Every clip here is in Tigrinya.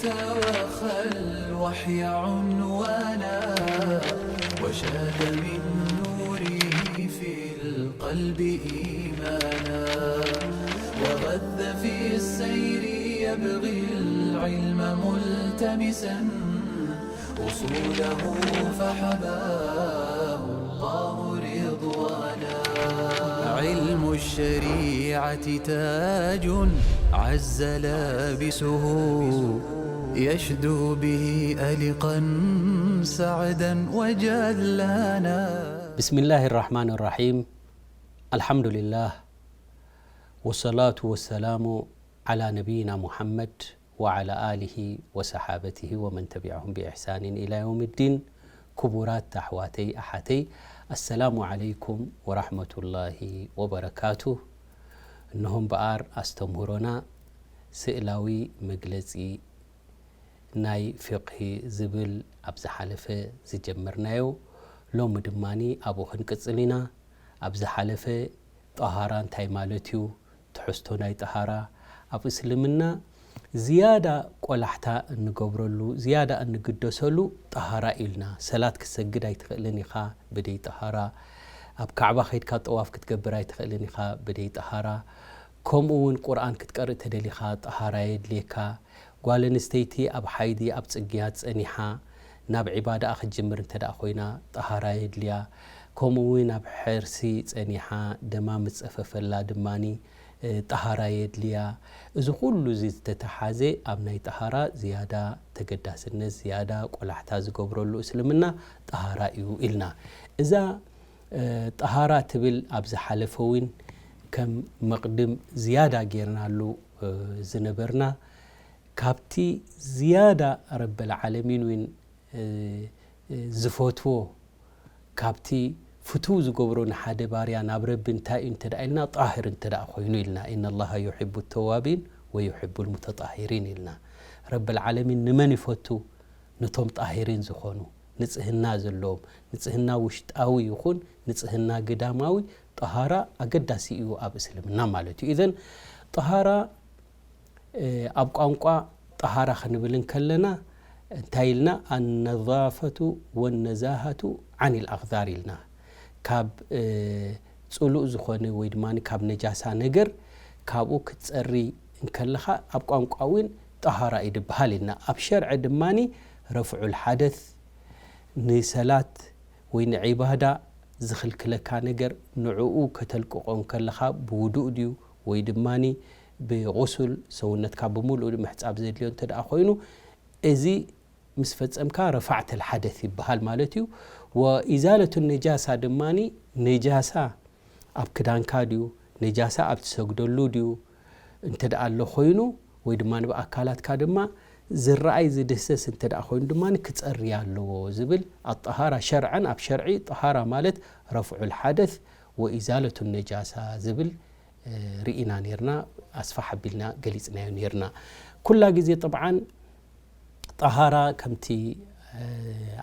وخى الوحي عنوانا، وشاد من نوره في القلب إيمانا، وغذ في السير يبغي العلم ملتمسا، أصوله فحباه الله رضوانا. علم الشريعة تاج عز لابسه، يشدو به ألقا سعدا وجلانا. بسم الله الرحمن الرحيم. الحمد لله، والصلاة والسلام على نبينا محمد وعلى آله وصحابته ومن تبعهم بإحسان إلى يوم الدين. ክቡራት ኣሕዋተይ ኣሓተይ፣ ኣሰላሙ ዓለይኩም ወራሕመቱላሂ ወበረካቱ። እነሆ እምበኣር ኣስተምህሮና ስእላዊ መግለጺ ናይ ፊቕሂ ዝብል ኣብ ዝሓለፈ ዝጀመርናዮ፣ ሎሚ ድማኒ ኣብኡ ክንቅጽል ኢና። ኣብ ዝሓለፈ ጠሃራ እንታይ ማለት እዩ? ትሕዝቶ ናይ ጠሃራ ኣብ እስልምና ዝያዳ ቆላሕታ እንገብረሉ፣ ዝያዳ እንግደሰሉ ጠሃራ ኢልና። ሰላት ክትሰግድ ኣይትኽእልን ኢኻ ብደይ ጠሃራ። ኣብ ካዕባ ከይድካ ጠዋፍ ክትገብር ኣይትኽእልን ኢኻ ብደይ ጠሃራ። ከምኡ እውን ቁርኣን ክትቀርእ ተደሊኻ ጠሃራ የድልየካ። ጓል ኣንስተይቲ ኣብ ሓይዲ ኣብ ጽግያት ጸኒሓ ናብ ዒባዳኣ ክትጅምር እንተ ደኣ ኮይና ጠሃራ የድልያ። ከምኡ እውን ኣብ ሕርሲ ጸኒሓ ደማ ምስ ጸፈፈላ ድማኒ፣ እ፣ ጠሃራ የድልያ። እዚ ኩሉ እዚ ዝተተሓዘ ኣብ ናይ ጠሃራ ዝያዳ ተገዳስነት፣ ዝያዳ ቆላሕታ ዝገብረሉ እስልምና ጠሃራ እዩ ኢልና። እዛ፣ እ፣ ጠሃራ ትብል ኣብ ዝሓለፈ እውን ከም መቕድም ዝያዳ ጌርናሉ፣ እ፣ ዝነበርና፣ ካብቲ ዝያዳ ረበል ዓለሚን እውን፣ እ፣ እ፣ ዝፈትዎ፣ ካብቲ ፍትው ዝገብሮ ንሓደ ባርያ ናብ ረቢ እንታይ እዩ እንተ ደኣ ኢልና፣ ጣህር እንተ ደኣ ኮይኑ ኢልና፣ "ኢነ ላሃ ዩሒቡ ተዋቢን ወዩሒቡ ልሙተጣሂሪን" ኢልና። ረበል ዓለሚን ንመን ይፈቱ? ነቶም ጣሂሪን ዝኾኑ፣ ንጽህና ዘለዎም፣ ንጽህና ውሽጣዊ ይኹን ንጽህና ግዳማዊ፣ ጠሃራ ኣገዳሲ እዩ ኣብ እስልምና ማለት እዩ። ኢዘን ጠሃራ፣ እ፣ ኣብ ቋንቋ ጠሃራ ክንብል እንከለና እንታይ ኢልና? ኣነዛፈቱ ወነዛሃቱ ዓኒል ኣኽዛር ኢልና። ካብ፣ እ፣ ጽሉእ ዝኾነ ወይ ድማ ካብ ነጃሳ ነገር ካብኡ ክትጸሪ እንከለኻ ኣብ ቋንቋ እውን ጠሃራ እዩ ድበሃል ኢልና። ኣብ ሸርዒ ድማኒ ረፍዑል ሓደት ንሰላት ወይ ንዒባዳ ዝኽልክለካ ነገር ንዕኡ ከተልቅቖ እንከለኻ ብውዱእ ድዩ ወይ ድማኒ ብቑሱል ሰውነትካ ብምሉእ ምሕጻብ ዘድልዮ እንተ ደኣ ኮይኑ፣ እዚ ምስ ፈጸምካ ረፋዕተል ሓደት ይበሃል ማለት እዩ። ወኢዛለቱ ነጃሳ ድማኒ ነጃሳ ኣብ ክዳንካ ድዩ፣ ነጃሳ ኣብ ትሰግደሉ ድዩ እንተ ደኣ ኣሎ ኮይኑ፣ ወይ ድማ ብኣካላትካ ድማ ዝረኣይ ዝድህሰስ እንተ ደኣ ኮይኑ ድማ ክጸሪ ኣለዎ ዝብል ኣጠሃራ ሸርዐን፣ ኣብ ሸርዒ ጠሃራ ማለት ረፍዑል ሓደት ወኢዛለቱ ነጃሳ ዝብል፣ እ፣ ርኢና ኔርና፣ ኣስፋሕ ኣቢልና ገሊጽናዮ ኔርና። ኩላ ግዜ ጠብዓን ጠሃራ ከምቲ፣ እ፣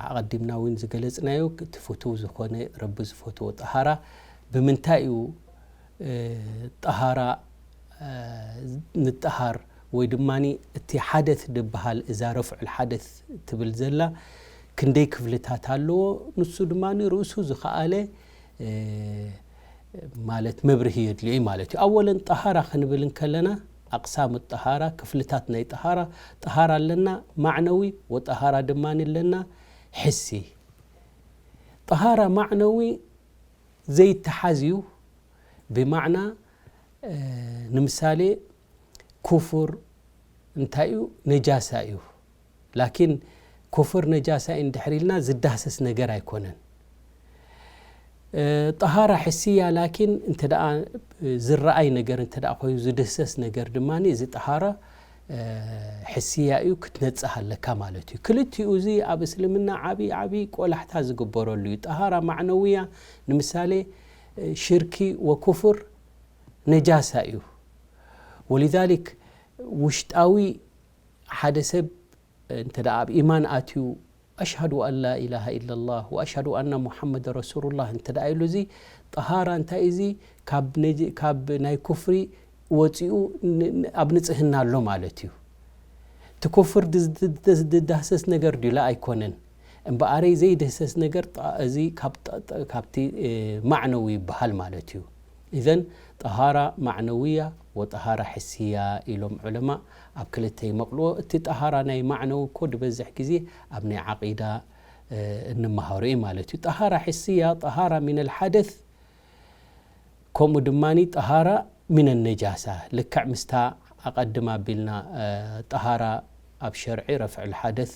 ኣቐዲምና እውን ዝገለጽናዮ፣ እቲ ፍቱው ዝኾነ ረቢ ዝፈትዎ ጠሃራ ብምንታይ እዩ፣ እ፣ ጠሃራ፣ እ፣ ንጠሃር ወይ ድማኒ እቲ ሓደት ድበሃል፣ እዛ ረፍዑል ሓደት ትብል ዘላ ክንደይ ክፍልታት ኣለዎ። ንሱ ድማኒ ርእሱ ዝኸኣለ፣ እ፣ ማለት መብርሂ የድልዮ እዩ ማለት እዩ። ኣወለን ጠሃራ ክንብል እንከለና ኣቕሳም ጠሃራ፣ ክፍልታት ናይ ጠሃራ፣ ጠሃራ ኣለና ማዕነዊ ወጠሃራ ድማ ኣለና ሕሲ። ጠሃራ ማዕነዊ ዘይተሓዝ እዩ። ብማዕና፣ እ፣ ንምሳሌ ኩፉር እንታይ እዩ? ነጃሳ እዩ። ላኪን ኩፍር ነጃሳ እዩ እንድሕር ኢልና ዝዳህሰስ ነገር ኣይኮነን። እ፣ ጠሃራ ሕስያ ላኪን እንተ ደኣ ዝረኣይ ነገር እንተ ደኣ ኮይኑ ዝድህሰስ ነገር ድማ እዚ ጠሃራ፣ እ፣ ሕስያ እዩ፣ ክትነጽህ ኣለካ ማለት እዩ። ክልቲኡ እዚ ኣብ እስልምና ዓቢ ዓቢ ቆላሕታ ዝግበረሉ እዩ። ጠሃራ ማዕነውያ ንምሳሌ፣ እ፣ ሽርኪ ወኩፍር ነጃሳ እዩ። ወሊዛሊክ ውሽጣዊ ሓደ ሰብ እንተ ደኣ ኣብ ኢማን ኣትዩ፣ "ኣሽሃዱ ኣን ላ ኢላሃ ኢለላህ ወኣሽሃዱ ኣና ሙሓመድ ረሱሉላህ" እንተ ደኣ ኢሉ፣ እዚ ጠሃራ እንታይ እዚ ካብ ነጅ-፣ ካብ ናይ ኩፍሪ ወጺኡ ን-፣ ን-፣ ኣብ ንጽህና ኣሎ ማለት እዩ። እቲ ኩፍር ድዳህሰስ ነገር ድዩ? ላ ኣይኮነን። እምበኣረይ ዘይድህሰስ ነገር እዚ ካብቲ ማዕነዊ ይበሃል ማለት እዩ። ኢዘን ጠሃራ ማዕነውያ ወጠሃራ ሕስያ ኢሎም ዑለማ ኣብ ክልተ ይመቕልዎ። እቲ ጠሃራ ናይ ማዕነዊ እኮ ዝበዝሕ ግዜ ኣብ ናይ ዓቂዳ እንመሃሮ እዩ ማለት እዩ። ጠሃራ ሕስያ፣ ጠሃራ ሚነል ሓደስ፣ ከምኡ ድማ ጠሃራ ሚነ ነጃሳ፣ ልክዕ ምስታ ኣቐድም ኣቢልና ጠሃራ ኣብ ሸርዒ ረፍዕል ሓደስ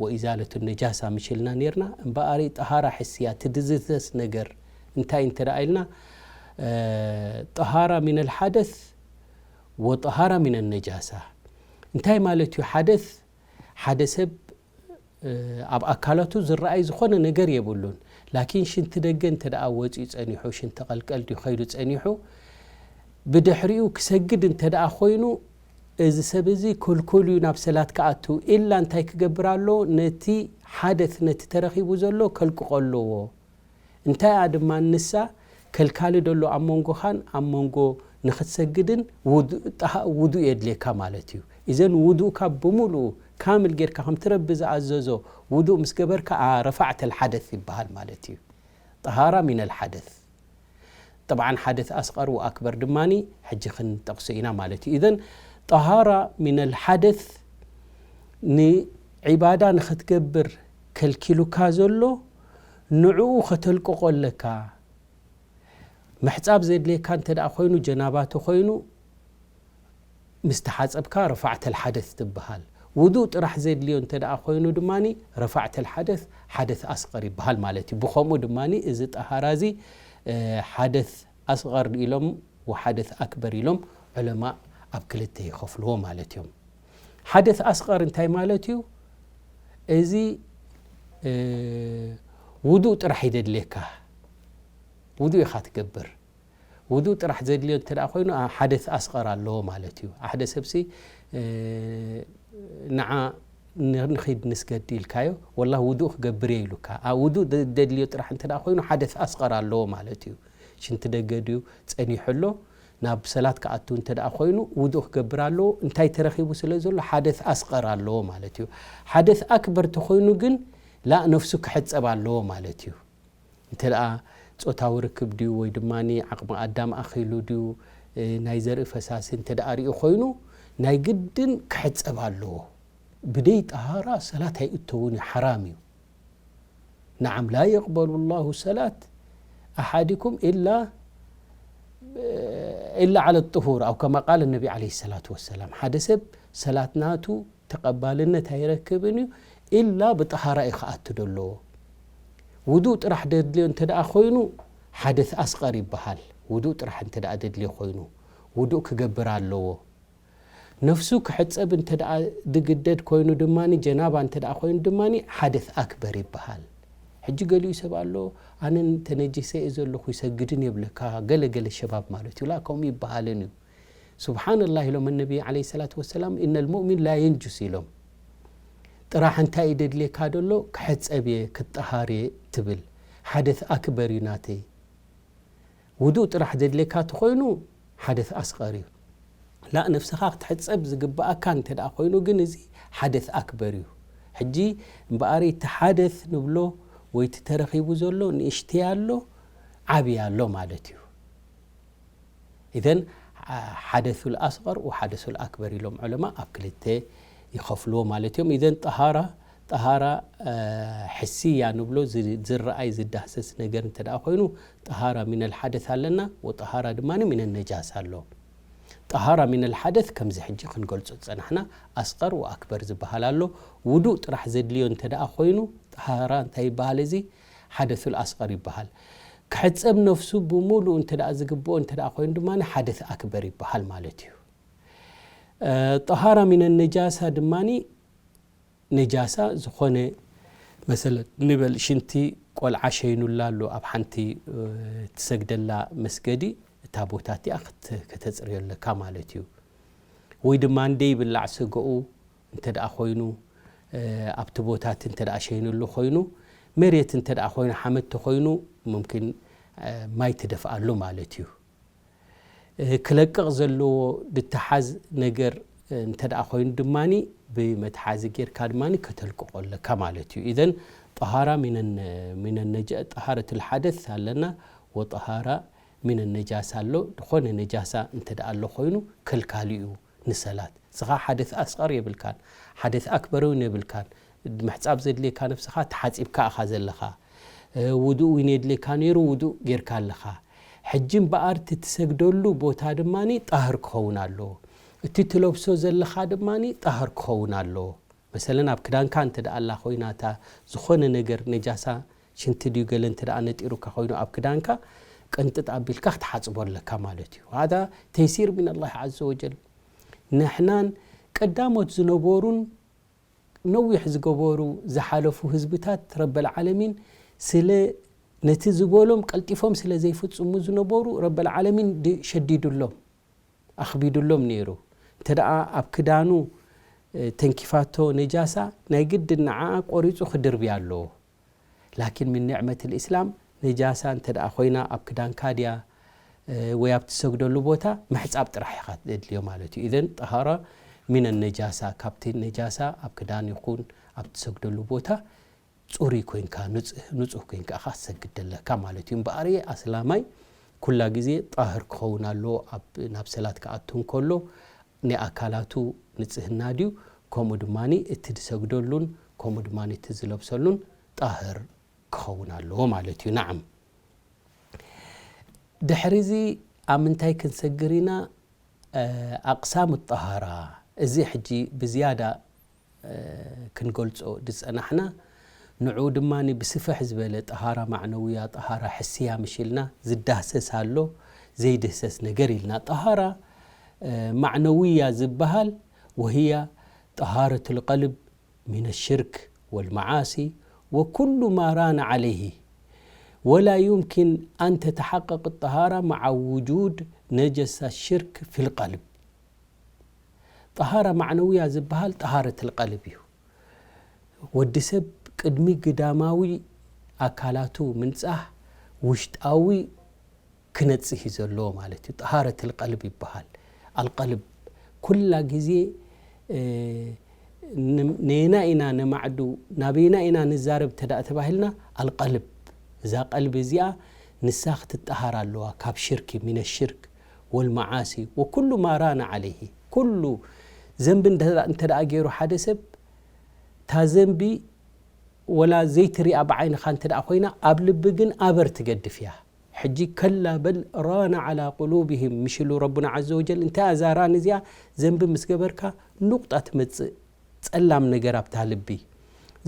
ወኢዛለቱ ነጃሳ ምሽልና ነርና። እምበኣሪ ጠሃራ ሕስያ ትድዝተስ ነገር እንታይ እንተ ደኣ ኢልና፣ ጠሃራ ሚነል ሓደስ ወጠሃራ ሚነ ነጃሳ እንታይ ማለት እዩ? ሓደስ ሓደ ሰብ ኣብ ኣካላቱ ዝረኣይ ዝኾነ ነገር የብሉን። ላኪን ሽንቲ ደገ እንተ ደኣ ወፂኡ ጸኒሑ፣ ሽንቲ ቀልቀል ድዩ ከይዱ ጸኒሑ፣ ብድሕሪኡ ክሰግድ እንተ ደኣ ኮይኑ፣ እዚ ሰብ እዚ ክልኩል እዩ ናብ ሰላት ክኣቱ። ኢላ እንታይ ክገብር ኣለዎ? ነቲ ሓደስ፣ ነቲ ተረኺቡ ዘሎ ከልቅቆ ኣለዎ። እንታይ እያ ድማ ንሳ? ከልካሊ ደሎ ኣብ መንጎኻን ኣብ መንጎ ንኽትሰግድን ውዱእ የድልየካ ማለት እዩ። እዘን ውዱእካ ብምሉኡ ካምል ጌርካ ከምቲ ረቢ ዝኣዘዞ ውዱእ ምስ ገበርካ፣ ረፋዕተል ሓደስ ይበሃል ማለት እዩ። ጠሃራ ሚነል ሓደስ። ጠብዓን ሓደስ ኣስቐር ወኣክበር ድማ ሕጂ ክንጠቕሶ ኢና ማለት እዩ። እዘን ጠሃራ ሚነል ሓደስ ንዒባዳ ንኽትገብር ከልኪሉካ ዘሎ ንዕኡ ከተልቅቆ ኣለካ። ምሕጻብ ዘድልየካ እንተ ደኣ ኮይኑ፣ ጀናባ ተኾይኑ፣ ምስ ተሓጸብካ ረፋዕተል ሓደስ ትበሃል። ውዱእ ጥራሕ ዘድልዮ እንተ ደኣ ኮይኑ ድማ ረፋዕተል ሓደስ፣ ሓደስ ኣስቐር ይበሃል ማለት እዩ። ብኸምኡ ድማ እዚ ጠሃራ እዚ ሓደስ ኣስቐር ኢሎም ወሓደስ ኣክበር ኢሎም ዑለማ ኣብ ክልተ ይኸፍልዎ ማለት እዮም። ሓደስ ኣስቐር እንታይ ማለት እዩ? እዚ ውዱእ ጥራሕ ይደድልየካ። ውዱእ ኢኻ ትገብር። ውዱእ ጥራሕ ዘድልዮ እንተ ደኣ ኮይኑ፣ ሓደስ ኣስቐር ኣለዎ ማለት እዩ። ሓደ ሰብሲ ንዓ ንኺድ ንስገድ ኢልካዮ፣ ወላ ውዱእ ክገብር እየ ኢሉካ። ውዱእ ዘድልዮ ጥራሕ እንተ ደኣ ኮይኑ፣ ሓደስ ኣስቐር ኣለዎ ማለት እዩ። ሽንቲ ደገ ድዩ ጸኒሑ ኣሎ፣ ናብ ሰላት ክኣቱ እንተ ደኣ ኮይኑ፣ ውዱእ ክገብር ኣለዎ። እንታይ ተረኺቡ ስለ ዘሎ፣ ሓደስ ኣስቐር ኣለዎ ማለት እዩ። ሓደስ ኣክበር ተኾይኑ ግን፣ ላእ ነፍሱ ክሕጸብ ኣለዎ ማለት እዩ። እንተ ደኣ ጾታዊ ርክብ ድዩ ወይ ድማ ዓቕሚ ኣዳም ኣኺሉ ድዩ፣ ናይ ዘርኢ ፈሳሲ እንተ ደኣ ርእዩ ኮይኑ፣ ናይ ግድን ክሕጸብ ኣለዎ። ብደይ ጠሃራ ሰላት ኣይእተውን እዩ፣ ሓራም እዩ። ነዓም፣ ላ የቕበሉ ላሁ ሰላት ኣሓዲኩም ኢላ፣ ኢላ ዓለ ጥሁር፣ ኣው ከማ ቃለ ነቢ ዓለይሂ ሰላቱ ወሰላም። ሓደ ሰብ ሰላት ናቱ ተቐባልነት ኣይረክብን እዩ፣ ኢላ ብጠሃራ እዩ ክኣቱ ደለዎ። ውዱእ ጥራሕ ደድልዮ እንተ ደኣ ኮይኑ፣ ሓደስ ኣስቐር ይበሃል። ውዱእ ጥራሕ እንተ ደኣ ደድልዮ ኮይኑ፣ ውዱእ ክገብር ኣለዎ። ነፍሱ ክሕጸብ እንተ ደኣ ድግደድ ኮይኑ ድማ፣ ጀናባ እንተ ደኣ ኮይኑ ድማ፣ ሓደስ ኣክበር ይበሃል። ሕጂ ገሊኡ ሰብ ኣሎ፣ ኣነ ተነጂሰ እየ ዘለኹ፣ ይሰግድን የብለካ፣ ገለ ገለ ሸባብ ማለት እዩ። ላ፣ ከምኡ ይበሃልን እዩ። ሱብሓነላህ ኢሎም ነቢ ዓለይሂ ሰላቱ ወሰላም፣ "ኢነል ሙእሚን ላ የንጁስ" ኢሎም። ጥራሕ እንታይ እዩ ደድልየካ ደሎ? ክሕጸብ እየ፣ ክጠሃር እየ ትብል። ሓደስ ኣክበር እዩ ናተይ። ውዱእ ጥራሕ ዘድልየካ ተኾይኑ ሓደስ ኣስቐር እዩ። ላእ፣ ነፍስኻ ክትሕጸብ ዝግብኣካ እንተ ደኣ ኮይኑ ግን፣ እዚ ሓደስ ኣክበር እዩ። ሕጂ እምበኣር፣ እቲ ሓደስ ንብሎ ወይ እቲ ተረኺቡ ዘሎ ንእሽተይ ኣሎ፣ ዓብይ ኣሎ ማለት እዩ። ኢዘን ሓደሱል ኣስቐር ወሓደሱል ኣክበር ኢሎም ዑለማ ኣብ ክልተ ይኸፍልዎ ማለት እዮም። ኢዘን ጠሃራ፣ ጠሃራ ሕስያ ንብሎ፣ ዝረኣይ ዝዳህሰስ ነገር እንተ ደኣ ኮይኑ፣ ጠሃራ ሚነል ሓደስ ኣለና፣ ወጠሃራ ድማ ሚነ ነጃስ ኣሎ። ጠሃራ ሚነል ሓደስ ከምዚ ሕጂ ክንገልጾ ዝጸናሕና ኣስቐር ወኣክበር ዝበሃል ኣሎ። ውዱእ ጥራሕ ዘድልዮ እንተ ደኣ ኮይኑ፣ ጠሃራ እንታይ ይበሃል? እዚ ሓደሱል ኣስቐር ይበሃል። ክሕጸብ ነፍሱ ብምሉእ እንተ ደኣ ዝግብኦ እንተ ደኣ ኮይኑ ድማ ሓደስ ኣክበር ይበሃል ማለት እዩ። ጠሃራ ሚነ ነጃሳ ድማ ነጃሳ ዝኾነ መሰለ ንበል ሽንቲ ቆልዓ ሸይኑላ ኣሎ ኣብ ሓንቲ ትሰግደላ መስገዲ፣ እታ ቦታ እቲኣ ክተ-፣ ከተጽርዮ ኣለካ ማለት እዩ። ወይ ድማ እንደይብላዕ ሰገኡ እንተ ደኣ ኮይኑ፣ ኣብቲ ቦታ እቲ እንተ ደኣ ሸይኑሉ ኮይኑ፣ መሬት እንተ ደኣ ኮይኑ፣ ሓመድ ተኾይኑ፣ ሙምኪን ማይ ትደፍኣሉ ማለት እዩ። ክለቅቕ ዘለዎ ድተሓዝ ነገር እንተ ደኣ ኮይኑ ድማ ብመትሓዚ ጌርካ ድማ ከተልቅቆ ኣለካ ማለት እዩ። ኢዘን ጠሃራ ሚነን ነጃ ጠሃረት ልሓደት ኣለና፣ ወጠሃራ ሚነ ነጃሳ ኣሎ። ዝኾነ ነጃሳ እንተ ደኣ ኣሎ ኮይኑ ከልካሊ እዩ ንሰላት። ንስኻ ሓደት ኣስቐር የብልካን፣ ሓደት ኣክበር እውን የብልካን። ምሕጻብ ዘድልየካ ነብስኻ ተሓጺብካ ኢኻ ዘለኻ። ውዱእ እውን የድልየካ ነይሩ፣ ውዱእ ጌርካ ኣለኻ። ሕጂ እምበኣር እቲ ትሰግደሉ ቦታ ድማ ጣህር ክኸውን ኣለዎ። እቲ ትለብሶ ዘለኻ ድማ ጣህር ክኸውን ኣለዎ። መሰለን ኣብ ክዳንካ እንተ ደኣ ኣላ ኮይና እታ ዝኾነ ነገር ነጃሳ ሽንቲ ድዩ ገለ እንተ ደኣ ነጢሩካ ኮይኑ ኣብ ክዳንካ ቅንጥጥ ኣቢልካ ክትሓጽቦ ኣለካ ማለት እዩ። هذا تيسير من الله عز وجل። ንሕናን ቀዳሞት ዝነበሩን ነዊሕ ዝገበሩ ዝሓለፉ ህዝብታት ረበል ዓለሚን ስለ ነቲ ዝበሎም ቀልጢፎም ስለ ዘይፍጽሙ ዝነበሩ ረበል ዓለሚን ሸዲዱሎም ኣኽቢዱሎም ነይሩ። እንተ ደኣ ኣብ ክዳኑ ተንኪፋቶ ነጃሳ ናይ ግድን ንዓኣ ቆሪጹ ክድርብያ ኣለዎ። ላኪን ምን ኒዕመት ልእስላም ነጃሳ እንተ ደኣ ኮይና ኣብ ክዳንካ ድያ ወይ ኣብ ትሰግደሉ ቦታ ምሕጻብ ጥራሕ ኢኻ ትደልዮ ማለት እዩ። ኢዘን ጠሃራ ሚነ ነጃሳ ካብቲ ነጃሳ ኣብ ክዳን ይኹን ኣብ ትሰግደሉ ቦታ ጽሩይ ኮንካ ንጹህ ኮይንካ ኢኻ ትሰግድ ደለካ ማለት እዩ። እምበኣር ኣስላማይ ኩላ ግዜ ጣህር ክኸውን ኣለዎ። ኣብ ናብ ሰላት ክኣቱ እንከሎ ንኣካላቱ ንጽህና ድዩ፣ ከምኡ ድማ እቲ ዝሰግደሉን ከምኡ ድማ እቲ ዝለብሰሉን ጣህር ክኸውን ኣለዎ ማለት እዩ። ናዓም። ድሕሪ እዚ ኣብ ምንታይ ክንሰግር ኢና? ኣቕሳም ጠሃራ። እዚ ሕጂ ብዝያዳ ክንገልጾ ዝጸናሕና፣ ንዕኡ ድማ ብስፍሕ ዝበለ ጠሃራ ማዕነውያ፣ ጠሃራ ሕስያ ምሽ ኢልና ዝዳህሰስ ኣሎ፣ ዘይድህሰስ ነገር ኢልና። ጠሃራ ማዕነውያ ዝበሃል وهي طهارة القلب من الشرك والمعاصي وكل ما ران عليه، ولا يمكن أن تتحقق الطهارة مع وجود نجس الشرك في القلب. ጠሃራ ማዕነውያ ዝበሃል ጠሃረት ልቀልብ እዩ። ወዲ ሰብ ቅድሚ ግዳማዊ ኣካላቱ ምንጻህ ውሽጣዊ ክነጽህ እዩ ዘለዎ ማለት እዩ። ጠሃረት ልቀልብ ይበሃል። ኣልቀልብ ኩላ ግዜ ነየና ኢና ነማዕዱ፣ ናበይና ኢና ንዛረብ እንተ ደኣ ተባሂልና፣ ኣልቀልብ፣ እዛ ቀልቢ እዚኣ ንሳ ክትጠሃር ኣለዋ ካብ ሽርኪ፣ ሚነ ሽርክ ወልመዓሲ ወኩሉ ማ ራና ዓለይሂ። ኩሉ ዘንቢ እንተ ደኣ ገይሩ ሓደ ሰብ፣ እታ ዘንቢ ወላ ዘይትሪኣ ብዓይንኻ እንተ ደኣ ኮይና፣ ኣብ ልቢ ግን ኣበር ትገድፍ እያ። ሕጂ ከላ በል ራና ዓላ ቁሉብሂም ምሽ ኢሉ ረቡና ዓዘ ወጀል። እንታይ እያ እዛ ራን እዚኣ? ዘንቢ ምስ ገበርካ ኑቕጣ ትመጽእ፣ ጸላም ነገር ኣብታ ልቢ።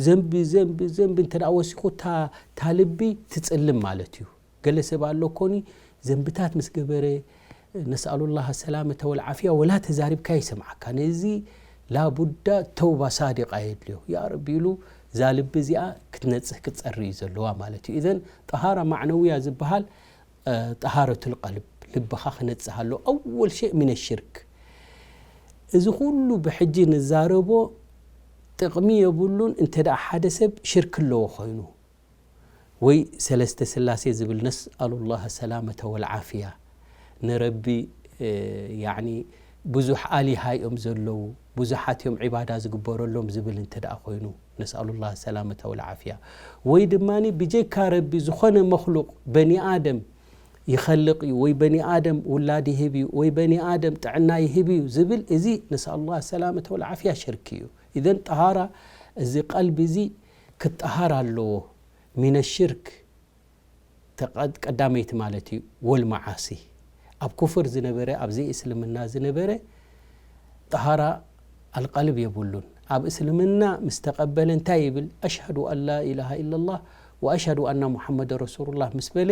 ዘንቢ፣ ዘንቢ፣ ዘንቢ እንተ ደኣ ወሲኹ እታ፣ እታ ልቢ ትጽልም ማለት እዩ። ገለ ሰብ ኣሎ ኮኒ ዘንብታት ምስ ገበረ፣ ነስኣሉላህ ሰላመተ ወልዓፍያ፣ ወላ ተዛሪብካ ይሰምዓካ። ነዚ ላቡዳ ተውባ ሳዲቃ የድልዮ። ያ ረቢ ኢሉ እዛ ልቢ እዚኣ ክትነጽህ ክትጸሪ እዩ ዘለዋ ማለት እዩ። ኢዘን ጠሃራ ማዕነውያ ዝበሃል ጠሃረቱል ቀልብ፣ ልብኻ ክነጽህ ኣሎ። ኣወል ሸይ ሚነ ሽርክ። እዚ ኩሉ ብሕጂ ንዛረቦ ጥቕሚ የብሉን። እንተ ደኣ ሓደ ሰብ ሽርክ ኣለዎ ኮይኑ፣ ወይ ሰለስተ ስላሴ ዝብል፣ ነስኣሉላህ ሰላመተ ወልዓፍያ፣ ንረቢ፣ እ፣ ያዕኒ ብዙሕ ኣሊሃ እዮም ዘለዉ፣ ብዙሓት እዮም ዒባዳ ዝግበረሎም ዝብል እንተ ደኣ ኮይኑ፣ ነስኣሉላህ ሰላመተ ወልዓፍያ። ወይ ድማ ብጀካ ረቢ ዝኾነ መኽሉቕ፣ በኒ ኣደም ይኸልቕ እዩ፣ ወይ በኒ ኣደም ውላድ ይህብ እዩ፣ ወይ በኒ ኣደም ጥዕና ይህብ እዩ ዝብል፣ እዚ ነስኣሉላህ ሰላመተ ወልዓፍያ ሽርክ እዩ። ኢዘን ጠሃራ፣ እዚ ቀልቢ እዚ ክጠሃር ኣለዎ። ሚነ ሽርክ ተቐ-፣ ቀዳመይቲ ማለት እዩ። ወልመዓሲ፣ ኣብ ኩፍር ዝነበረ፣ ኣብ ዘይእስልምና ዝነበረ ጠሃራ ኣልቀልብ የብሉን። ኣብ እስልምና ምስ ተቐበለ እንታይ ይብል? ኣሽሀዱ ኣን ላ ኢላሃ ኢለላህ ወኣሽሀዱ ኣና ሙሐመድ ረሱሉላህ ምስ በለ፣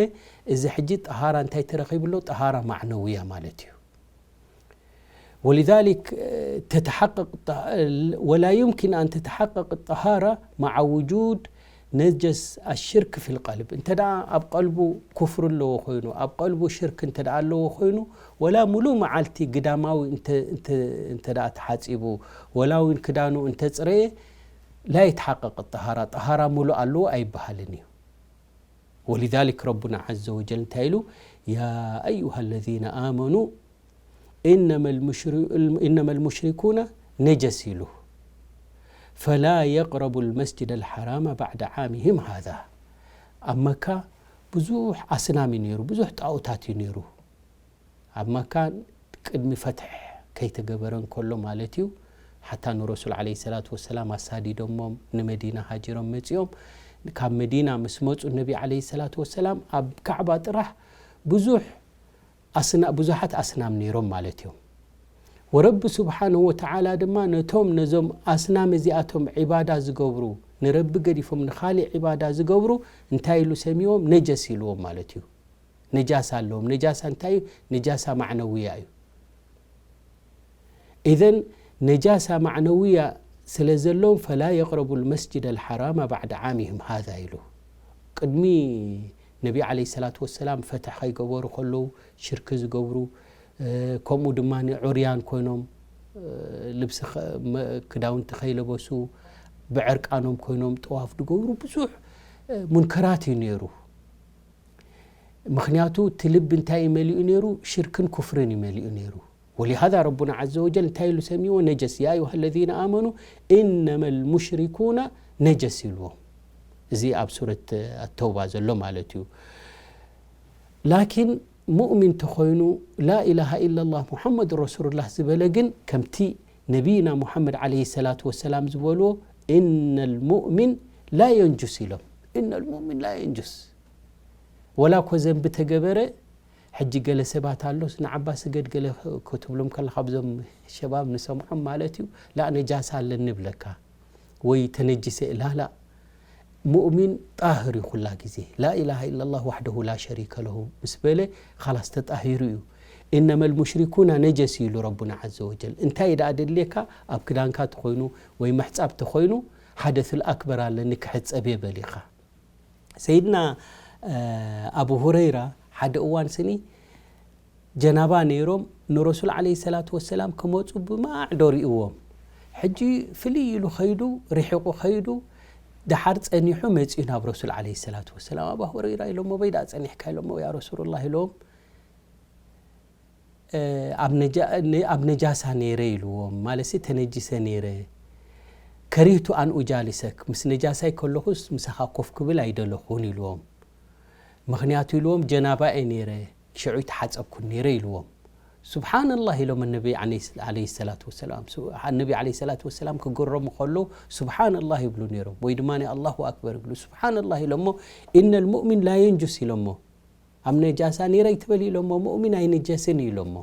እዚ ሕጂ ጠሃራ እንታይ ተረኺቡ ኣሎ? ጠሃራ ማዕነውያ ማለት እዩ። ولذلك تتحقق الط-، ولا يمكن أن تتحقق الطهارة مع وجود نجس الشرك في القلب. እንተ ደኣ ኣብ ቀልቡ ኩፍር ኣለዎ ኮይኑ፣ ኣብ ቀልቡ ሽርክ እንተ ደኣ ኣለዎ ኮይኑ፣ ወላ ሙሉእ መዓልቲ ግዳማዊ እንተ፣ እንተ፣ እንተ ደኣ ተሓጺቡ፣ ወላ እውን ክዳኑ እንተ ጽረየ፣ لا يتحقق الطهارة፣ ጠሃራ ሙሉእ ኣለዎ ኣይበሃልን እዩ። ولذلك ረቡና ዓዘ ወጀል እንታይ ኢሉ? يا أيها الذين آمنوا إنما المشر-، إنما المشركون نجس ኢሉ። فلا يقربوا المسجد الحرام بعد عامهم هذا. ኣብ መካ ብዙሕ ኣስናም እዩ ነይሩ፣ ብዙሕ ጣዖታት እዩ ነይሩ። ኣብ መካ ቅድሚ ፈትሕ ከይተገበረ እንከሎ ማለት እዩ። ሓታ ንረሱል ዓለይሂ ሰላቱ ወሰላም ኣሳዲዶሞም ንመዲና ሃጅሮም መጺኦም። ካብ መዲና ምስ መጹ ነቢ ዓለይሂ ሰላቱ ወሰላም ኣብ ካዕባ ጥራሕ ብዙሕ ኣስና-፣ ብዙሓት ኣስናም ነይሮም ማለት እዮም። ወረቢ ስብሓንሁ ወተዓላ ድማ ነቶም ነዞም ኣስናም እዚኣቶም ዒባዳ ዝገብሩ፣ ንረቢ ገዲፎም ንኻሊእ ዒባዳ ዝገብሩ እንታይ ኢሉ ሰሚዎም? ነጀስ ኢልዎም ማለት እዩ። ነጃሳ ኣለዎም። ነጃሳ እንታይ እዩ? ነጃሳ ማዕነውያ እዩ። ኢዘን ነጃሳ ማዕነውያ ስለ ዘለዎም ፈላ የቅረቡ ልመስጅድ ኣልሓራማ ባዕድ ዓሚህም ሃዛ ኢሉ። ቅድሚ ነቢ ዓለይሂ ሰላቱ ወሰላም ፈትሕ ከይገበሩ ከለዉ ሽርክ ዝገብሩ፣ እ፣ ከምኡ ድማ ዑርያን ኮይኖም፣ እ፣ ልብሲ ኸ-፣ መ-፣ ክዳውንቲ ከይለበሱ ብዕርቃኖም ኮይኖም ጠዋፍ ዝገብሩ ብዙሕ፣ እ፣ ሙንከራት እዩ ነይሩ። ምኽንያቱ እቲ ልቢ እንታይ እዩ መሊኡ ነይሩ? ሽርክን ኩፍርን እዩ መሊኡ ነይሩ። ወሊሃዛ ረቡና ዓዘ ወጀል እንታይ ኢሉ ሰሚዎ? ነጀስ። ያ ኣዩሃ ለዚነ ኣመኑ ኢነመ ልሙሽሪኩና ነጀስ ኢልዎም። እዚ ኣብ ሱረት ኣተውባ ዘሎ ማለት እዩ። ላኪን ሙእሚን ተኾይኑ ላኢላሃ ኢለላህ ሙሐመድ ረሱሉላህ ዝበለ ግን ከምቲ ነቢይና ሙሐመድ ዓለይሂ ሰላቱ ወሰላም ዝበልዎ ኢነ ልሙእሚን ላ የንጁስ ኢሎም። ኢነ ልሙእሚን ላ የንጁስ። ወላ እኮ ዘንቢ ተገበረ፣ ሕጂ ገለ ሰባት ኣሎስ ንዓባ ስገድ ገለ ክትብሎም ከለኻ፣ ኣብዞም ሸባብ ንሰምዖም ማለት እዩ፣ ላእ ነጃሳ ኣለኒ ይብለካ፣ ወይ ተነጅሰ፣ ላላ፣ ሙእሚን ጣህር እዩ ኩላ ግዜ። ላኢላሃ ኢላላህ ዋሕደሁ ላ ሸሪከ ለሁ ምስ በለ፣ ኻላስ ተጣሂሩ እዩ። ኢነመ ልሙሽሪኩና ነጀስ እዩ ኢሉ ረቡና ዓዘ ወጀል። እንታይ ደኣ ደድልየካ? ኣብ ክዳንካ ተኾይኑ ወይ ምሕጻብ ተኾይኑ፣ ሓደስል ኣክበር ኣለኒ ክሕጸብ እየ በል ኢኻ። ሰይድና፣ እ፣ ኣቡ ሁረይራ ሓደ እዋን ስኒ ጀናባ ነይሮም ንረሱል ዓለይሂ ሰላቱ ወሰላም ክመጹ ብማዕዶ ሪእዎም። ሕጂ ፍልይ ኢሉ ኸይዱ፣ ርሒቑ ኸይዱ፣ ደሓር ጸኒሑ መጺኡ ናብ ረሱል ዓለይሂ ሰላቱ ወሰላም። ኣባ ሁረይራ ኢሎሞ፣ በይ ደኣ ጸኒሕካ ኢሎሞ፣ ያ ረሱሉላህ ኢሎም። እ፣ ኣብ ነጃ-፣ ነ-፣ ኣብ ነጃሳ ነይረ ኢልዎም፣ ማለትሲ ተነጂሰ ነይረ። ከሪህቱ ኣን ኡጃሊሰክ፣ ምስ ነጃሳይ ከለኹስ ምሳኻ ኮፍ ክብል ኣይደለኹን ኢልዎም። ምኽንያቱ ኢልዎም ጀናባ እየ ነይረ፣ ሽዑ ይተሓጸብኩን ነይረ ኢልዎም። ሱብሓነላህ ኢሎም ነቢ ዓለይሂ ሰላቱ ወሰላም። ሱ-፣ ነቢ ዓለይሂ ሰላቱ ወሰላም ክግረሙ ከለዉ ሱብሓነላህ ይብሉ ነይሮም፣ ወይ ድማ ኣላሁ ኣክበር ይብሉ። ሱብሓነላህ ኢሎሞ፣ ኢነል ሙእሚን ላ የንጁስ ኢሎሞ። ኣብ ነጃሳ ነይረ ኣይትበል ኢሎሞ፣ ሙእሚን ኣይንጀስን ኢሎሞ።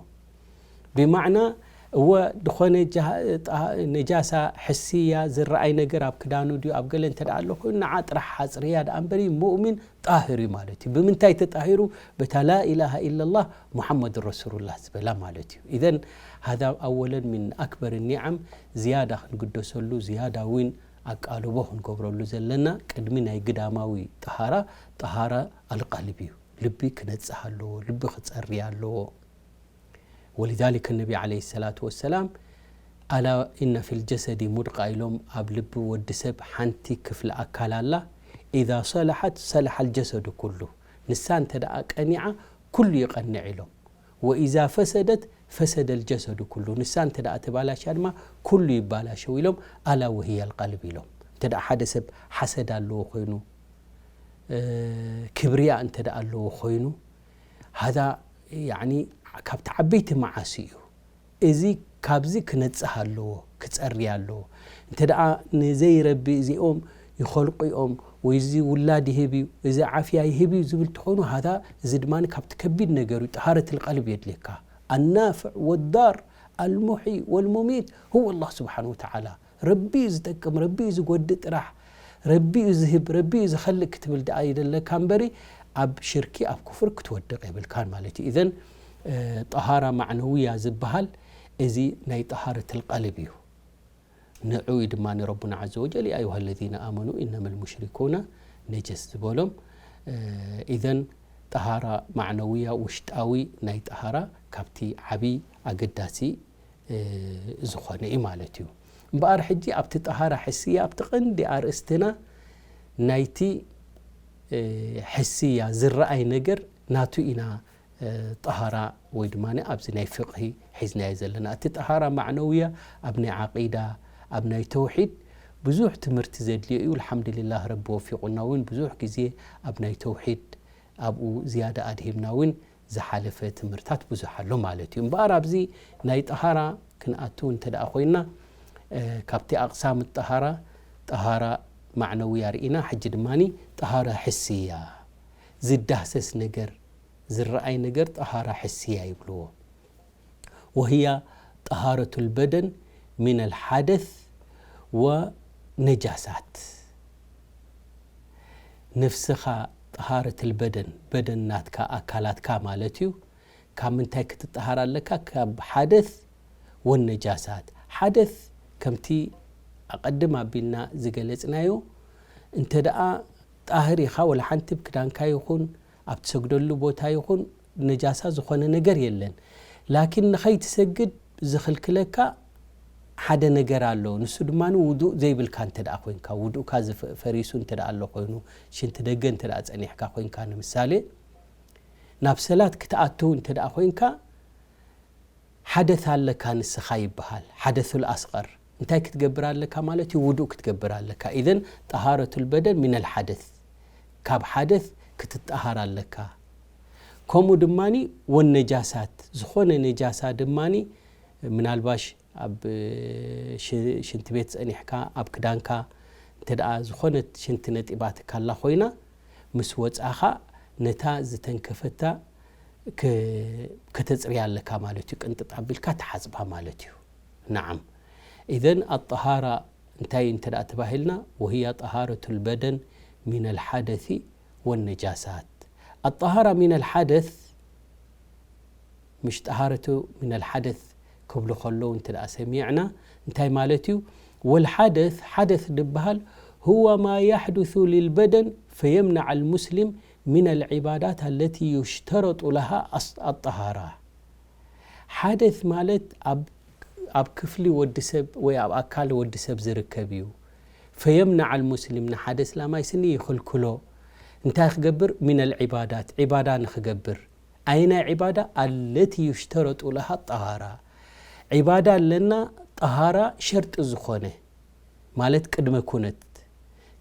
ብማዕና እወ ድኾነ ጃ-፣ ጣ-፣ ነጃሳ ሕስያ ዝረኣይ ነገር ኣብ ክዳኑ ድዩ ኣብ ገለ እንተ ደኣ ኣሎ ኮይኑ ንዓ ጥራሕ ሓጽርያ ደኣ እምበሪ ሙእሚን ጣህር እዩ ማለት እዩ። ብምንታይ ተጣሂሩ? በታ ላኢላሃ ኢለላህ ሙሓመድ ረሱሉላህ ዝበላ ማለት እዩ። ኢዘን ሃዛ ኣወለን ሚን ኣክበር ኒዓም ዝያዳ ክንግደሰሉ ዝያዳ እውን ኣቃልቦ ክንገብረሉ ዘለና ቅድሚ ናይ ግዳማዊ ጠሃራ፣ ጠሃራ ኣልቀልብ እዩ። ልቢ ክነጽህ ኣለዎ፣ ልቢ ክጸሪ ኣለዎ። ወሊዛሊከ ነቢ ዓለይሂ ሰላቱ ወሰላም ኣላ ኢነ ፊል ጀሰዲ ሙድቃ ኢሎም ኣብ ልቢ ወዲ ሰብ ሓንቲ ክፍሊ ኣካል ኣላ፣ ኢዛ ሰለሓት ሰለሓል ጀሰዱ ኩሉ፣ ንሳ እንተ ደኣ ቀኒዓ ኩሉ ይቐንዕ ኢሎም። ወኢዛ ፈሰደት ፈሰደል ጀሰዱ ኩሉ፣ ንሳ እንተ ደኣ ተባላሽያ ድማ ኩሉ ይባላሸው ኢሎም። ኣላ ወህያል ቀልብ ኢሎም። እንተ ደኣ ሓደ ሰብ ሓሰድ ኣለዎ ኮይኑ፣ እ፣ ክብርያ እንተ ደኣ ኣለዎ ኮይኑ፣ ሃዛ ያዕኒ ካብቲ ዓበይቲ መዓሲ እዩ። እዚ ካብዚ ክነጽህ ኣለዎ፣ ክጸሪ ኣለዎ። እንተ ደኣ ንዘይረቢ እዚኦም ይኸልቁ እዮም፣ ወይ እዚ ውላድ ይህብ እዩ፣ እዚ ዓፍያ ይህብ እዩ ዝብል ትኾኑ፣ ሃታ እዚ ድማ ካብቲ ከቢድ ነገር እዩ። ጠሃረት ልቀልብ የድልየካ። ኣናፍዕ ወዳር ኣልሙሒ ወልሙሚት ሁወ ኣላህ ስብሓን ወተዓላ። ረቢ እዩ ዝጠቅም፣ ረቢ እዩ ዝጎድእ ጥራሕ፣ ረቢ እዩ ዝህብ፣ ረቢ እዩ ዝኸልእ ክትብል ደኣ ይደለካ እምበሪ፣ ኣብ ሽርኪ፣ ኣብ ኩፍር ክትወድቕ የብልካን ማለት እዩ። ኢዘን፣ እ፣ ጠሃራ ማዕነውያ ዝበሃል እዚ ናይ ጠሃረት ልቀልብ እዩ። ንዑ እዩ ድማ ንረቡና ዓዘ ወጀል፣ "ያ ኣዩሃ ለዚነ ኣመኑ ኢነመ ልሙሽሪኩና ነጀስ" ዝበሎም። እ፣ ኢዘን ጠሃራ ማዕነውያ፣ ውሽጣዊ ናይ ጠሃራ ካብቲ ዓብዪ ኣገዳሲ እ፣ ዝኾነ እዩ ማለት እዩ። እምበኣር ሕጂ ኣብቲ ጠሃራ ሕስያ፣ ኣብቲ ቀንዲ ኣርእስትና ናይቲ፣ እ፣ ሕስያ ዝረኣይ ነገር ናቱ ኢና፣ ጠሃራ ወይ ድማ ኣብዚ ናይ ፍቕሂ ሒዝናዮ ዘለና። እቲ ጠሃራ ማዕነውያ ኣብ ናይ ዓቂዳ፣ ኣብ ናይ ተውሒድ ብዙሕ ትምህርቲ ዘድልዮ እዩ። ኣልሓምዱሊላህ ረቢ ወፊቑና እውን ብዙሕ ግዜ ኣብ ናይ ተውሒድ ኣብኡ ዝያዳ ኣድሂብና እውን ዝሓለፈ ትምህርታት ብዙሕ ኣሎ ማለት እዩ። እምበኣር ኣብዚ ናይ ጠሃራ ክንኣቱ እንተ ደኣ ኮይና፣ እ፣ ካብቲ ኣቕሳም ጠሃራ፣ ጠሃራ ማዕነውያ ርኢና፣ ሕጂ ድማኒ ጠሃራ ሕስያ፣ ዝዳህሰስ ነገር፣ ዝረኣይ ነገር ጠሃራ ሕስያ ይብልዎ። وهي طهارة البدن من الحدث والنجاسات። ነፍስኻ ጠሃረት ልበደን፣ በደን ናትካ፣ ኣካላትካ ማለት እዩ። ካብ ምንታይ ክትጠሃር ኣለካ? ካብ ሓደት ወነጃሳት። ሓደት ከምቲ ኣቐድም ኣቢልና ዝገለጽናዮ፣ እንተ ደኣ ጣህር ኢኻ፣ ወላ ሓንቲ ብ ክዳንካ ይኹን ኣብ ትሰግደሉ ቦታ ይኹን ነጃሳ ዝኾነ ነገር የለን። ላኪን ንኸይትሰግድ ዝኽልክለካ ሓደ ነገር ኣሎ። ንሱ ድማ ውዱእ ዘይብልካ እንተ ደኣ ኮይንካ፣ ውዱእካ ዝፈ-፣ ፈሪሱ እንተ ደኣ ኣሎ ኮይኑ፣ ሽንቲ ደገ እንተ ደኣ ጸኒሕካ ኮይንካ፣ ንምሳሌ፣ ናብ ሰላት ክትኣትው እንተ ደኣ ኮይንካ፣ ሓደት ኣለካ ንስኻ ይበሃል። ሓደሱል ኣስቐር። እንታይ ክትገብር ኣለካ ማለት እዩ? ውዱእ ክትገብር ኣለካ። ኢዘን ጠሃረቱል በደን ሚነል ሓደት። ካብ ሓደት ክትጠሃር ኣለካ። ከምኡ ድማኒ ወነጃሳት፣ ዝኾነ ነጃሳ ድማኒ ምናልባሽ ኣብ ሽ-፣ ሽንቲ ቤት ጸኒሕካ፣ ኣብ ክዳንካ እንተ ደኣ ዝኾነት ሽንቲ ነጢባትካ ኣላ ኮይና፣ ምስ ወጻኻ ነታ ዝተንከፈታ ክ-፣ ከተጽርያ ኣለካ ማለት እዩ። ቅንጥጥ ኣቢልካ ትሓጽባ ማለት እዩ። ነዓም። ኢዘን ኣጠሃራ እንታይ እንተ ደኣ ተባሂልና፣ ወህያ ጠሃረቱል በደን ሚነል ሓደሲ ወነጃሳት። ኣጠሃራ ሚነል ሓደስ፣ ምሽ ጠሃረቱ ሚነል ሓደስ ክብሉ ከለዉ እንተ ደኣ ሰሚዕና፣ እንታይ ማለት እዩ? ወልሓደስ፣ ሓደስ ድበሃል፣ ሁወ ማ ያሕዱሱ ሊልበደን ፈየምናዕ ኣልሙስሊም ሚነል ዒባዳት ኣለቲ ዩሽተረጡ ለሃ ኣስ-፣ ኣጠሃራ። ሓደስ ማለት ኣብ፣ ኣብ ክፍሊ ወዲ ሰብ ወይ ኣብ ኣካል ወዲ ሰብ ዝርከብ እዩ። ፈየምናዕ ኣልሙስሊም፣ ንሓደ እስላማይ ስኒ ይኽልክሎ። እንታይ ክገብር? ሚነል ዒባዳት፣ ዒባዳ ንኽገብር። ኣይናይ ዒባዳ? ኣለቲ ዩሽተረጡ ለሃ ጠሃራ። ዒባዳ ኣለና፣ ጠሃራ ሸርጢ ዝኾነ፣ ማለት ቅድመ ኩነት።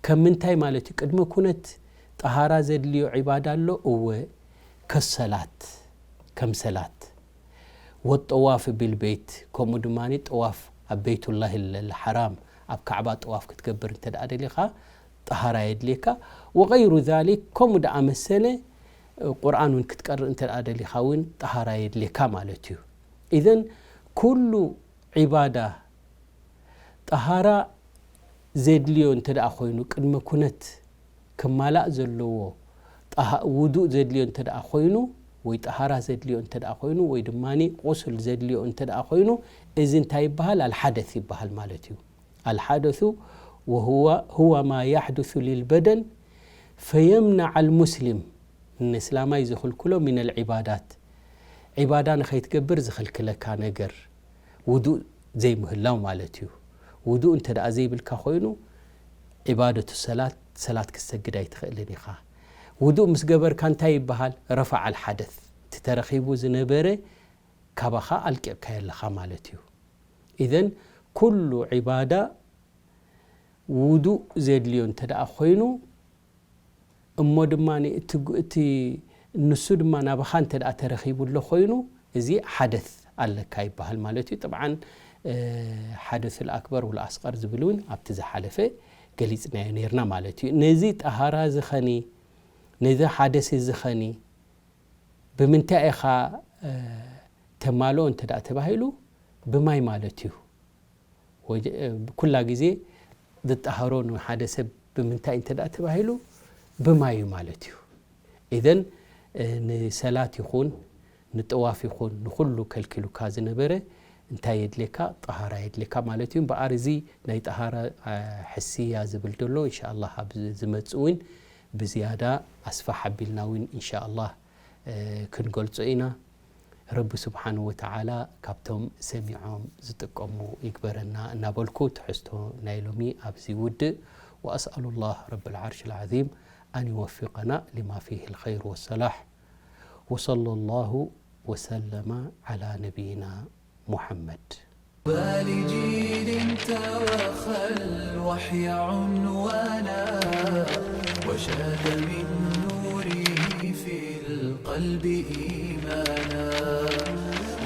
ከም ምንታይ ማለት እዩ? ቅድመ ኩነት ጠሃራ ዘድልዮ ዒባዳ ኣሎ? እወ፣ ከሰላት፣ ከም ሰላት። ወጠዋፍ ቢልቤት፣ ከምኡ ድማ ጠዋፍ ኣብ ቤቱላህ ልሓራም፣ ኣብ ካዕባ ጠዋፍ ክትገብር እንተ ደኣ ደሊኻ፣ ጠሃራ የድልየካ። ወገይሩ ዛሊክ፣ ከምኡ ደኣ መሰለ፣ ቁርኣን እውን ክትቀርእ እንተ ደኣ ደሊኻ እውን ጠሃራ የድልየካ ማለት እዩ። ኢዘን ኩሉ ዒባዳ ጠሃራ ዘድልዮ እንተ ደኣ ኮይኑ፣ ቅድመ ኩነት ክማላእ ዘለዎ፣ ጠሃ-፣ ውዱእ ዘድልዮ እንተ ደኣ ኮይኑ፣ ወይ ጠሃራ ዘድልዮ እንተ ደኣ ኮይኑ፣ ወይ ድማ ቁስል ዘድልዮ እንተ ደኣ ኮይኑ፣ እዚ እንታይ ይበሃል? ኣልሓደስ ይበሃል ማለት እዩ። ኣልሓደሱ ወሁወ፣ ሁወ ማ ያሕዱሱ ሊልበደን ፈየምናዕ ኣልሙስሊም፣ ንእስላማይ ዝኽልክሎ ሚነል ዒባዳት፣ ዒባዳ ንኸይትገብር ዝኽልክለካ ነገር፣ ውዱእ ዘይምህላው ማለት እዩ። ውዱእ እንተ ደኣ ዘይብልካ ኮይኑ፣ ዒባደቱ ሰላት፣ ሰላት ክትሰግድ ኣይትኽእልን ኢኻ። ውዱእ ምስ ገበርካ እንታይ ይበሃል? ረፈዓል ሓደስ፣ እቲ ተረኺቡ ዝነበረ ካባኻ ኣልቂቕካዮ ኣለኻ ማለት እዩ። ኢዘን ኩሉ ዒባዳ ውዱእ ዘድልዮ እንተ ደኣ ኮይኑ፣ እሞ ድማ እቲ፣ እቲ ንሱ ድማ ናባኻ እንተ ደኣ ተረኺቡ ኣሎ ኮይኑ፣ እዚ ሓደስ ኣለካ ይበሃል ማለት እዩ። ጥብዓን፣ እ፣ ሓደሱል ኣክበር ወል ኣስቐር ዝብል እውን ኣብቲ ዝሓለፈ ገሊጽናዮ ነይርና ማለት እዩ። ነዚ ጠሃራ እዚ ኸኒ፣ ነዚ ሓደስ እዚ ኸኒ፣ ብምንታይ ኢኻ፣ እ፣ ተማልኦ እንተ ደኣ ተባሂሉ፣ ብማይ ማለት እዩ። ወጀ-፣ እ፣ ኩላ ግዜ ዝጠሃሮ ንሓደ ሰብ ብምንታይ እንተ ደኣ ተባሂሉ፣ ብማይ እዩ ማለት እዩ። ኢዘን፣ እ፣ ንሰላት ይኹን፣ ንጠዋፍ ይኹን፣ ንኹሉ ከልኪሉካ ዝነበረ እንታይ የድልየካ? ጠሃራ የድልየካ ማለት እዩ። እምበኣር እዚ ናይ ጠሃራ፣ እ፣ ሕስያ ዝብል ዘሎ፣ ኢንሻኣላህ ኣብ ዝ-፣ ዝመጽእ እውን ብዝያዳ ኣስፋሕ ኣቢልና እውን ኢንሻኣላህ እ፣ ክንገልጾ ኢና። ረቢ ስብሓንሁ ወተዓላ ካብቶም ሰሚዖም ዝጥቀሙ ይግበረና እናበልኩ ትሕዝቶ ናይ ሎሚ ኣብዚ ይውድእ። وأسأل الله رب العرش العظيم أن يوفقنا لما فيه الخير والصلاح وصلى الله وسلم على نبينا محمد. لجيل توخى الوحي عنوانا، وشاد من نوره في القلب إيمانا،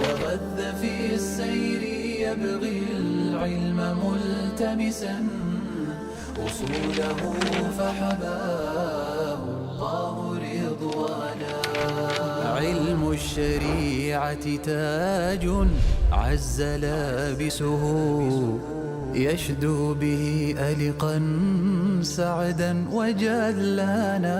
وغذ في السير يبغي العلم ملتمسا، أصوله فحباه الله رضوانا. علم الشريعة تاج عز لابسه، يشدو به ألقا سعدا وجلانا.